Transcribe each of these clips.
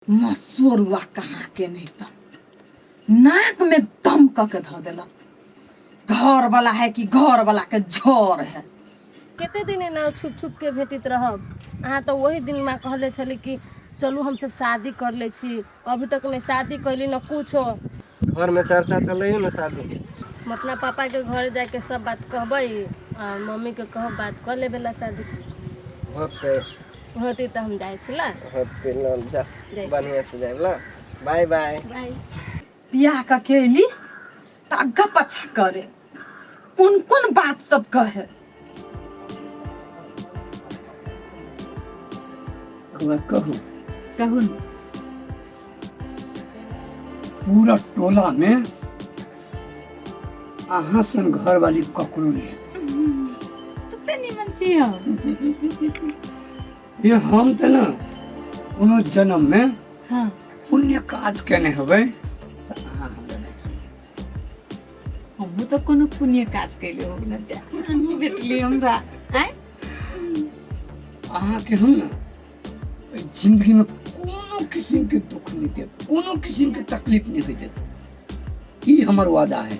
मसोरुआ कहाँ के नहीं त नाक में दम क के धऽ देलक। घर वाला है कि घर वाला के झोर है। कते दिन एना छुप छुप के भेटित रहब? अहाँ तऽ ओही दिन माँ कहले छली कि चलू हमसब शादी कर लै छी, अभी तक नहि शादी कैली न कुछो। घर में चर्चा चलै है ने शादी के? हम अपना पापा के घर जाके सब बात कहबै आ मम्मी के कहब बात कऽ लेबे ला शादी। होतै। होतै तऽ हम जाइ छी ला। होतै ल जा। जाइ। बढ़िया से जाइब ल। Bye bye. बाय। बियाह कऽ के अयली तऽ अग्गा पच्छा करे, कोन कोन बात सब कहे। बौआ कहू। कहू ने। पूरा टोला में अहाँ सन घरवाली ककरो नहीं है। कते निमन छी हम। ये हम तऽ ने कोनो जन्म में पुण्य काज केने हेबै तऽ अहाँ हमरा नहि। हमहूँ तऽ कोनो पुण्य काज कैले हो न जा अहूँ भेटली हमरा आँय। अहाँके हम ने एहि जिंदगीमे कोनो किसिमके दुख नहि देब, कोनो किसिमके तकलीफ नहि होइ देब, ई हमर वादा है।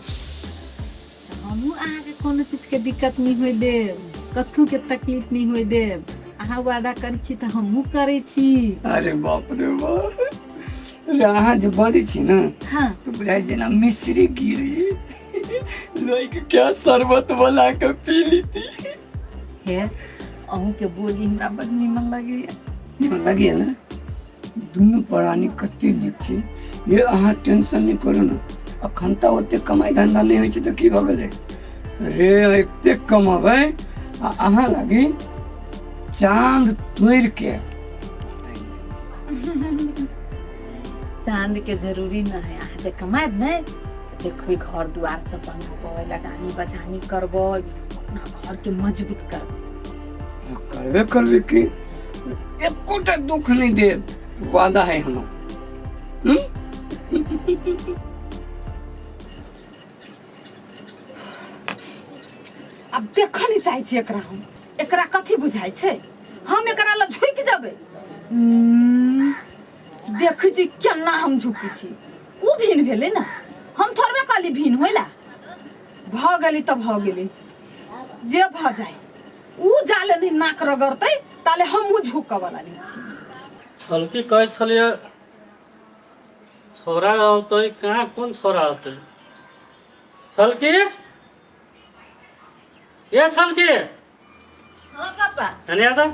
हमहूँ अहाँके कोनो चीजके दिक्कत नहि होइ देब, कथूके तकलीफ नहि होइ देब। अहाँ वादा करै छी तऽ हमहूँ करै छी। अरे बाप रे बाप, अरे अहाँ जे बजै छी ने तऽ बुझाइ जेना मिश्री गिरी लोक क्या शरबत बना के पी लीती। हे अहूँके बोली हमरा बड़ नीमन लगैया। नीमन लगैया ने? दुनू प्राणी कते नीक छी। ये अहाँ टेंशन नहि करू ने, अखन तऽ ओते कमाइ धंधा नहि होइ छै तऽ की भऽ गेलै रे, एते कमेबै आ अहाँ लागी चाँद तोड़ि के। चाँद के जरूरी न है, अहाँ जे कमायब ने देखबै घर दुआर सब बनबबै, लगानी बजानी करबै, अपना घर के मजबूत करबै। करबे करबे की, एकोटा दुख नहीं देब, वादा है हमर। आब देखऽ नहि चाहै छी एकरा हम। एकरा कथी बुझाइ छै? हम एकरा लग झुकि जेबै? देखै छी केना हम झुकै छी। ओ भिन भेलै ने, हम थोड़बे कहली भिन होइला। भऽ गेली तऽ भऽ गेली, जे भऽ जाय। उ जाले नहि नाक रगड़तै ताले हमहूँ झुकऽ वाला नहि छी। छलकी कहै छलियै छौड़ा औतै, कहाँ कोन छौड़ा औतै? छलकी, ए छलकी। हाँ पापा। एने आ तऽ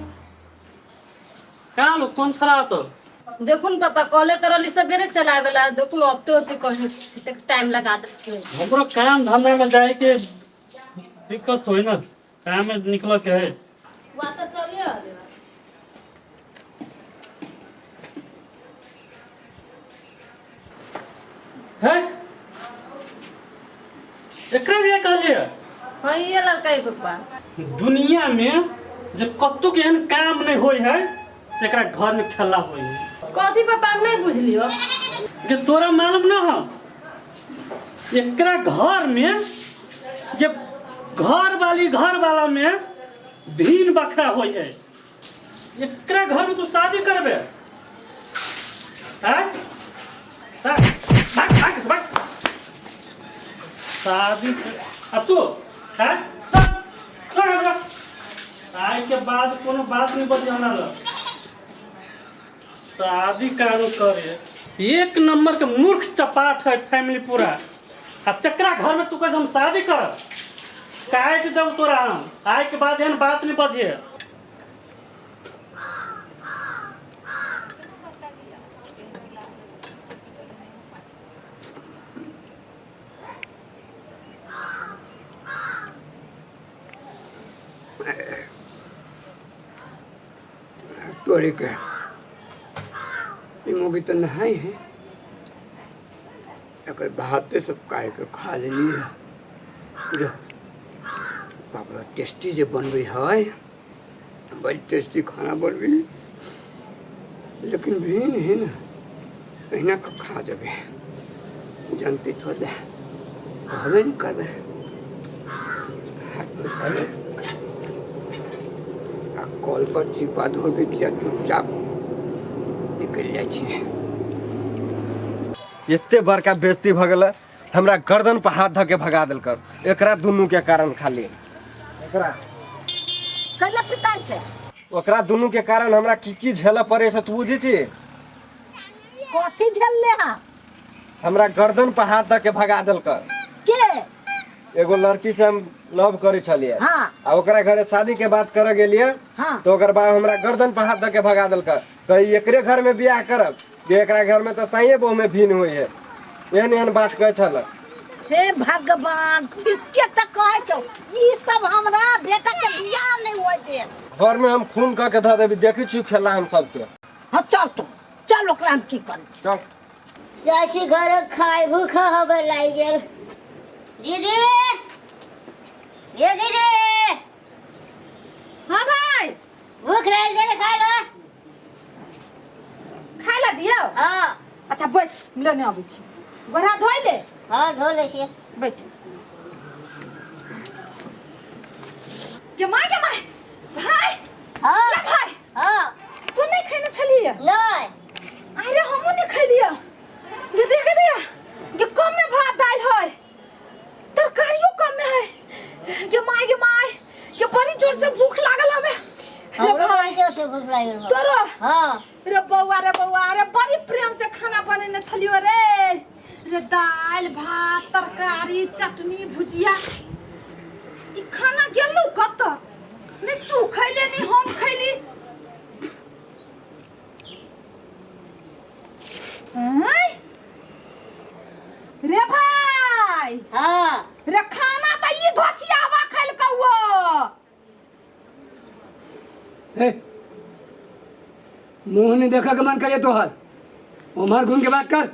कहाँ लो, कोन छौड़ा औतौ? देखू ने पापा, कहले तो रहली सवेरे चलावे ला, देखू अब तो होते कहीं कतेक टाइम लगा देलखिन। हमरो काम धंधा में जाए के दिक्कत होई ना, काम में निकल के है। वा तो चलिए आगे। है एकरा दिया कहलिए? हाँ ये लड़का है पापा। दुनिया में जे कत्तो के एहन काम नहीं होई है से एकरा घर में खेला होई है। कथी पापा, हम नहीं बुझलियो। जे तोरा मालूम ना हो, एकरा घर में जे घर वाली घर वाला में भीन बखरा होई है, एकरा घर में तू शादी करबे? हैं? भाग, भाग, भाग। शादी अब तू हैं? चल, चल हमरा। आइ के बाद कोनो बात नहीं बची हमरा लग। शादी कारो करे, एक नंबर के मूर्ख चपाट है फैमिली पूरा। आ तकरा घर में तू कैसे हम शादी करब? काट देब तोरा हम, आइ के बाद एहन बात नहीं बजिए। तोरे के ई मौगी तऽ नहाय है, एकर भाते सब काटि के खा लेलियै। जो बाप रे, टेस्टी जे बनबै है, बड़ी टेस्टी खाना बनबै है, लेकिन भिन है ने, अहिना कऽ खा जेबै। जानते थोड़े कहबे नहि करबै, हाथ पैर करबै आ कल पर चिपा धोबै छियै, चुपचाप निकलि जाइ। जाइ छी। एते बड़का बेइज्जती भऽ गेलै, हमरा गर्दन पर हाथ धऽ के भगा देलकर एकरा दुनू के कारण। खाली एकरा कैला पिताइ छै? ओकरा दुनू के कारण हमरा की की झेलऽ पड़े से तू बुझै छी? कथी झेलले हा? हमरा गर्दन पर हाथ धऽ के भगा देलकर। के? एगो लड़की से हम लव करे छलियै। हाँ। आ ओकरा घरे शादी के बात करे गेलियै। हाँ। तो ओकर बाद हमरा गर्दन पर हाथ धऽ के भगा देलकर, कही एकरे घर में बियाह करब, जे एकरा घर में तऽ साइये बहु में भिन्न होइ है, एहन एहन बात कहै छल। हे भगवान, ठीके तऽ कहै छौ, ई सब हमरा बेटा के बियाह नहि होय देत। घर में हम खून कऽ के धऽ देबी, देखै छी खेला हम सबके। हाँ चल, तू चल, ओकरा हम की करै छी। चल। चाची घर खाय भूख हबे लागि गेल। दीदी, ये दीदी। हाँ भाई। भूख लागि गेल, खाय ला। खाय ला दियौ? हाँ। अच्छा बैठ, लेने अबै छी। गोरा धोइ ले। हाँ, धो लै छियै। बैठ। के माय, के माय, भाई। हाँ। ले भाई। हाँ। तू नहीं खेने छलियै? नहीं। अरे हमहूँ नहीं खेलियै। गे देख दे, गे कम में भात दालि है, तरकारियो कम में है। गे माय, गे माय, गे बड़ी जोर से भूख लागल हमें रे। हमरो भाई। बड़ी जोर से भूख लागि गेल। तोरो? हाँ। रे बौआ, रे बौआ, रे बड़ी प्रेम से खाना बनेने छलियो रे। रे दालि भात तरकारी चटनी भुजिया, ई खाना गेलौ कतऽ? नहीं तू खैले, नहीं हम खैली। आँय? रे भाई। हाँ। रे खाना तऽ ई धोचियावा खैलकौ। हे, मुंह नहीं देखा के मन करे तोहर, उम्र घूम के बात कर।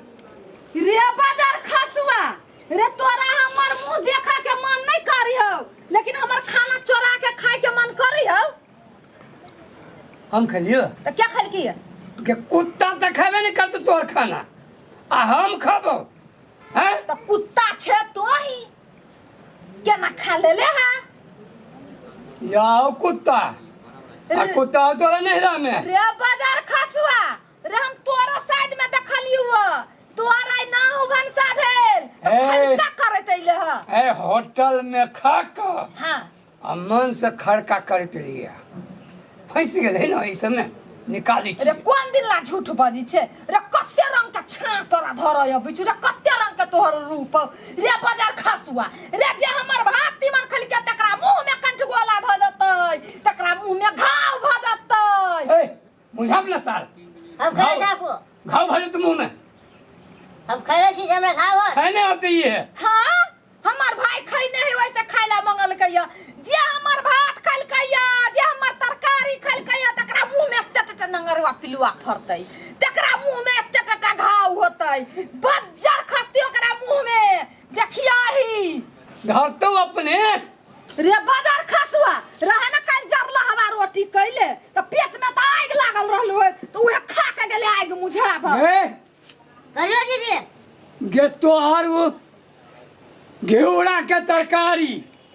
रे बाजार खसुआ रे, तोरा हमर मुंह देखा के मन नहीं करी हो, लेकिन हमर खाना चोरा के खाए के मन करी हो। हम खेलियो? तो क्या खलकी है? के कुत्ता तो खाबे नहीं करते तोहर खाना, आ हम खाबो हैं? तो कुत्ता छे तो ही केना खा लेले है? जाओ कुत्ता आ कुत्ता हो तोरा नहरा में। रे बाजार खसुआ रे, हम तोरा साइड में देखलियो, तोरा आई ना हो भनसा भेल तो ए। खलका करैत अइले ह। ए होटल में खा के हाँ। आ मन से खड़का करैत रहिए, फंस गेलै ने, एहि सबमे निकालै रे छी। कोन दिन ला झूठ बजी छे रे? कते रंग के छाँ तोरा धरय अबै छौ रे, कते रंग के तोहर रूप हौ। रे बाजार खसुआ रे, जे हमर भात तीमन खलके तकरा मुंह में कंठगोला भऽ जेतै, तकरा मुंह में घाव भऽ जेतै। ए बुझाब ना साल। हम घाव। खेले चाकू। घाव भऽ जेतौ मुँह में। हम खेले छी जे हमरा घाव होत। है नहीं होते ये। हाँ, हमर भाई खैने है, वैसे खाय ला मंगलकै या। जे हमर भात खलकै या, जे हमर तरकारी खलकै या, तकरा मुंह में एते टटा नंगरवा पिलुआ फरतै, तकरा मुंह में एते टटा घाव होतै, बज्जर खसतै ओकरा मुंह में, देखिया ही। धरतौ अपने। रे बाजार खसुआ रहे ना, काल्हि जरला हवा रोटी कैले तऽ पेट में तऽ आगि लागल रहलो है, तऽ उहे खा के गेलै आगि मुझाब। ए करियो दीदी। गे तोहर वो घेउड़ा के तरकारी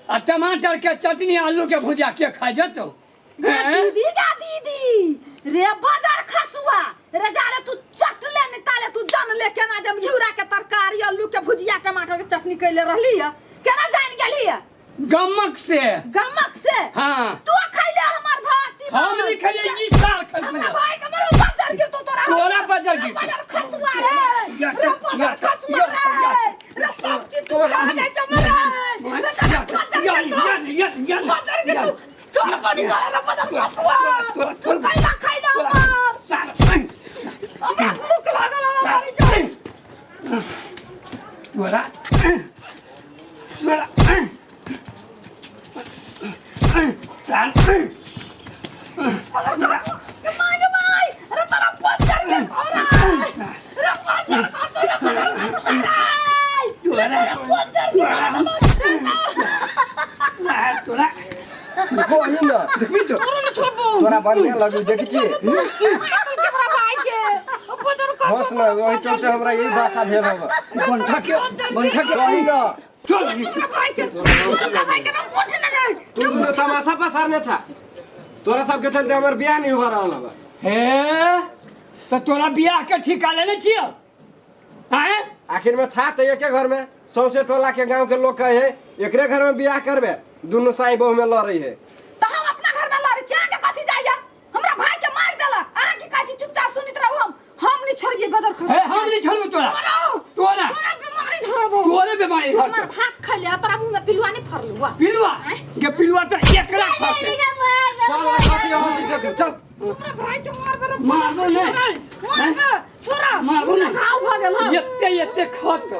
आ टमाटर के चटनी आलू के भुजिया के खा जतो? गे हैं? दीदी, गा दीदी, रे बाजार खसुआ रे, जाले तू चटले नि ताले तू जान ले केना जम घिउरा के तरकारी आलू के भुजिया टमाटर के चटनी कैले रहली है, केना जान गेली है? गमक से। गमक से? हाँ। तू खैले हमर भात तीमन। हम नहीं खेलिए, ई साल हमरा खेलिए। भाई के मरो बाजार गिरतो तोरा। तोरा बाजार गिरतो। बाजार खसुआ रे। या, रे बाजार या, खसुआ या, रे। या। रे सब चीज तू खा जाय छ मरे रे, तोरा बाजार या, गिरतो। या, या, या, बाजार या। गिरतो, छोड़ पानी तोरा रे बाजार खसुआ। तू खैला खैला हमर। साल, हमरा भूख लागल है मरी जाय। तोरा तोरा साल। बाजार खसुआ के my, के my, रे तोरा बाजार गिरतो रे। रे बाजार खसुआ रे, बाजार खसुआ रे। तोरा बाजार गिरतो। तोरा कोही न। देखबी तो। तोरा बढ़िया लगू, देखै छी? हंस न, ओहि चलते हमरा यही दशा भेल हब। बंठा के, बंठा के। कही न। चल। तू दुनू तमाशा पसारने छा, तोरा सबके चलते हमर बियाह नहीं हो रहल हब। हे। तो तोरा बियाह के ठिका लेने छियो आए? आखिर में छा तऽ एके घर में सौंसे टोला के गांव के लोग कहे एकरे घर में बियाह करबे, दुनू साई बहू में लड़े है। तऽ हम अपना घर में लड़ै छी, अहाँके कथी जाइया? हमरा भाई के मारि देलक, अहाँके कहै छी चुपचाप सुनैत रहू। हम नहीं छोड़िए गदर खस। हे, हम नहीं छोड़बो तोरा। तोरा तोरा। तोरा बीमारी धरबो। तोरे बीमारी तू धरतौ। हमर भात खैले तोरा मुंह में पिलुआ नहीं फरलुआ। पिलुआ के पिलुआ तो एकरा खते। चल कथी हंसी छै तू, चल। तोरा भाई के मारबे रे। मारबो नहीं। मारबे तोरा। मारबो नहीं। घाव भ गेल हौ। एते एते खतो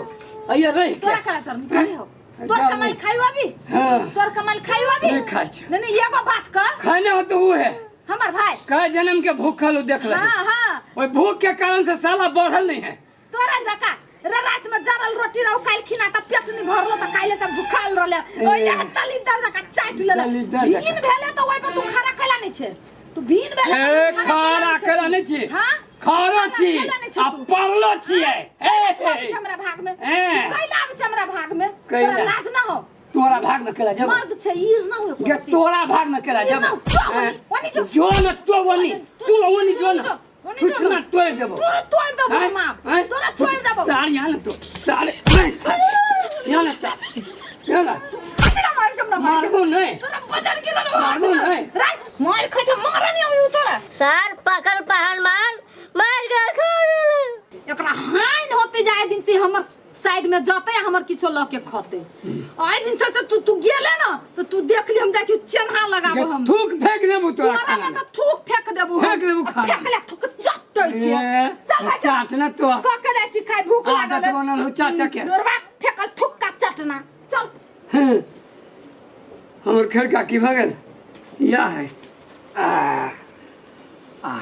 अइया रहि के। तोरा कला तर निकाले हो। तोर जाओ। कमाई खाइयो अभी? हाँ। तोर कमाई खाइयो अभी? नहीं खाइ छै। नहीं नहीं, एगो बात कर। खाने हो तो वो है हमर भाई कई जन्म के भूखल हो देख ले। हाँ हाँ, ओए भूख के कारण से साला बढ़ल नहीं है। तोरा जका रे रात में जरल रोटी रहू काल खिना त पेट नहीं भरलो त काइले सब भूखाल रहले। ओइ जका तली दर जका चाट लेले। दली दर जका। भीन भेले त ओइ पर तू खड़ा कैला नहीं छे। तू भीन भेले ए त तू खड़ा कैला नहीं छे। कैला नहीं छी। हाँ? खड़ा खड़ा छी कैला नहीं छे आ तू। पड़लो छी। ए तू आबै छै हमरा भाग में। ए। तू कैला आबै छै हमरा भाग में? कैला? तोरा लाज ना हो? तोरा भाग में केला जब मर्द छै ईर ना हो। के तोरा भाग में केला जब ना, तू ओनी, ओनी जो। जो न तो वनी तू वनी जो न ओनी जो। तू ना तोड़ देबो। तोरा तोड़ देबो हैं? माप। हैं? तोरा तोड़ देबो। सार यहाँ न तो सारे यहाँ न सार यहाँ न कचरा मार जम ना मारबो नहीं। तोरा बजर गिरल हो। मारबो नहीं। रात मार खै छै मार नहीं अभी तोरा। सार पकड़ पहलवान मार के खा गेलै। एकरा हाइन होते जाय दिन से हमर साइड में जते हमर किछो ल के खते। आइ दिन से तू तू गेले ना तो तू देख ली हम जाइ छी चेन्हा लगाबो हम। थूक फेंक देबो तोरा तोरा खाना में तो थूक फेंक देबो हम। फेंक देबो खाना। फेंक ले थूक चटै छी। ए, चल भाई चल। चाटना तो। क के जाइ छी खाइ भूख आदत लागल है। बनल हो चाट के। दोरबा फेकल थूक का चटना। चल। हमर खेरका की भऽ गेल? या है। आ आ।